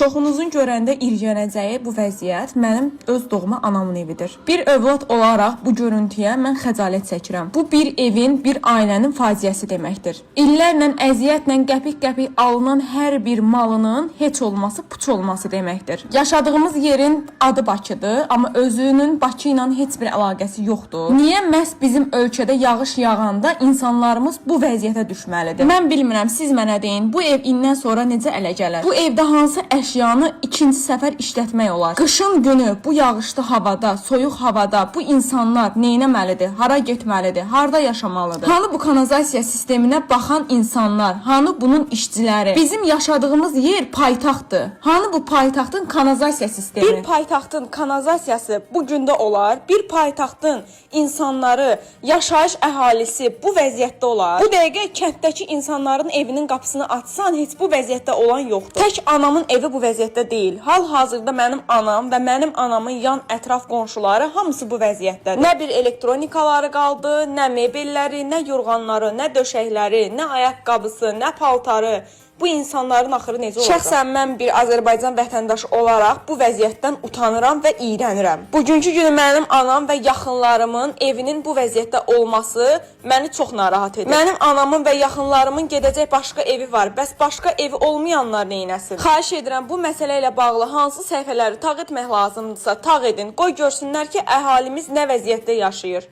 Çoxunuzun görəndə iyrənəcəyi bu vəziyyət mənim öz doğma anamın evidir. Bir övlad olaraq bu görüntüyə mən xəcalət çəkirəm. Bu bir evin, bir ailənin faciəsi deməkdir. İllərlə əziyyətlə qəpik-qəpik alınan hər bir malının heç olması puç olması deməkdir. Yaşadığımız yerin adı Bakıdır, amma özünün Bakı ilə heç bir əlaqəsi yoxdur. Niyə məhz bizim ölkədə yağış yağanda insanlarımız bu vəziyyətə düşməlidir? Mən bilmirəm, siz mənə deyin, bu ev indən sonra necə ələ gələr? Bu evdə hansı əşyanı ikinci səfər işlətmək olar? Qışın günü bu yağışlı havada, soyuq havada bu insanlar nə etməlidir? Hara getməlidir? Harda yaşamalıdır? Hanı bu kanalizasiya sisteminə baxan insanlar? Hanı bunun işçiləri? Bizim yaşadığımız yer paytaxtdır. Hanı bu paytaxtın kanalizasiya sistemi? Bir paytaxtın kanalizasiyası bu gündə olar. Bir paytaxtın insanları, yaşayış əhalisi bu vəziyyətdə olar. Bu dəqiqə kənddəki insanların evinin qapısını açsan, heç bu vəziyyətdə olan yoxdur. Tək anamın evi bu vəziyyətdə deyil. Hal-hazırda mənim anam və mənim anamın yan ətraf qonşuları hamısı bu vəziyyətdədir. Nə bir elektronikaları qaldı, nə mebelləri, nə yorğanları, nə döşəkləri, nə ayaqqabısı, nə paltarı. Bu insanların axırı necə olacaq? Şəxsən mən bir Azərbaycan vətəndaşı olaraq bu vəziyyətdən utanıram və iyrənirəm. Bugünkü günü mənim anam və yaxınlarımın evinin bu vəziyyətdə olması məni çox narahat edir. Mənim anamın və yaxınlarımın gedəcək başqa evi var. Bəs başqa evi olmayanlar neynəsin? Xahiş edirəm, bu məsələ ilə bağlı hansı səhifələri taq etmək lazımdırsa, taq edin. Qoy görsünlər ki, əhalimiz nə vəziyyətdə yaşayır.